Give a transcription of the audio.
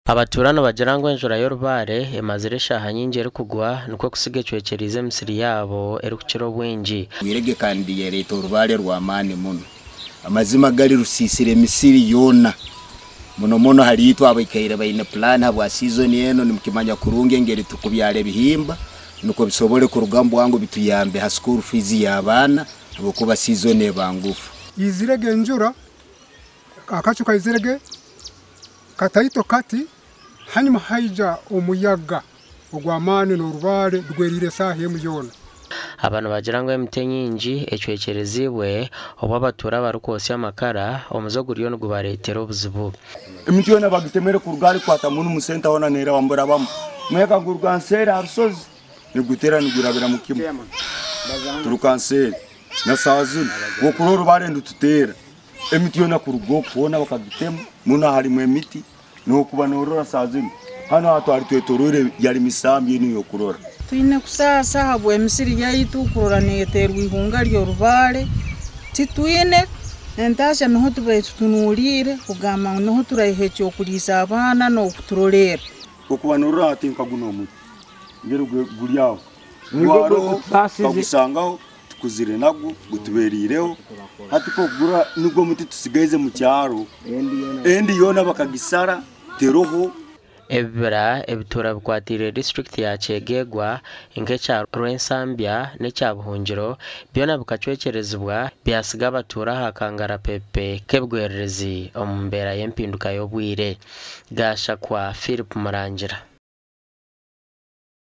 Abatuura nibagira ngu enjura y'orubaare emazire eshaaha nyingi erikugwa nikwo kusiga ecwekyereize emisiri yaabo erikukira obwingi. Bwirege kandi yareeta orubaare rw'amaani muno. Amazima gari rusiisire emisiri yoona. Muno muno hali itwe abaikaire baine pulaani habwa siizoni enu nimukimanya kurungi engeri tukubyara ebihimba nukwo bisobole kurugamu bwangu bituyambe ha school fees y'abaana habwokuba siizoni eba ngufu. Izirege enjura, akacu kaizirege kataito kati, hanyuma haija omuyaga ogw'amaani n'orubaare rugweriire esaaha emu yoona. Aba nibagira ngu emiti enyingi ecwekyereziibwe obu abatuura barikwotsya amakara, omuze oguriyo nigubareetera obuzibu. Emiti yoona bagitemere kuruga ahari kwata munu mu senta hoona neeraba mburabamu. Muyaga guruga nseeri aha rushozi niguteera nigurabiramu kimwe. Turuka nseeri na saaha zinu wokurora orubaare nirututeera. Emiti yoona kuruga oku hoona bakagitema munu harimu emiti nokuba norora saaha zinu hanu aha twari twetoroire yari misambi enu yokurora. Twine kusaasa ahabw'emisiri yaitu kurora neeteerwa eihunga ry'orubaare. Titwine entaasya niho tubaire tutunuuriire kugamba ngu niho turaiha eky'okuriisa abaana n'okuturoreera. Okuba norora hati nka guno omuti ngeri guri aho gwaroho tukagusangaho tukuzire nagwo gutuberiireho hati kogura nigwo muti tusigaize mu kyaro endi yoona bakagisara teroho. Ebibira ebituura bikwatiire disiturikiti ya Kyegegwa nk'ekya Rwensambya n'ekya Buhungiro byona bikacwekyerezibwa byasiga abatuura aha kangarapepe k'ebigwererezi omu mbeera y'empinduka y'obwire. Gashakwa Philip Murangira.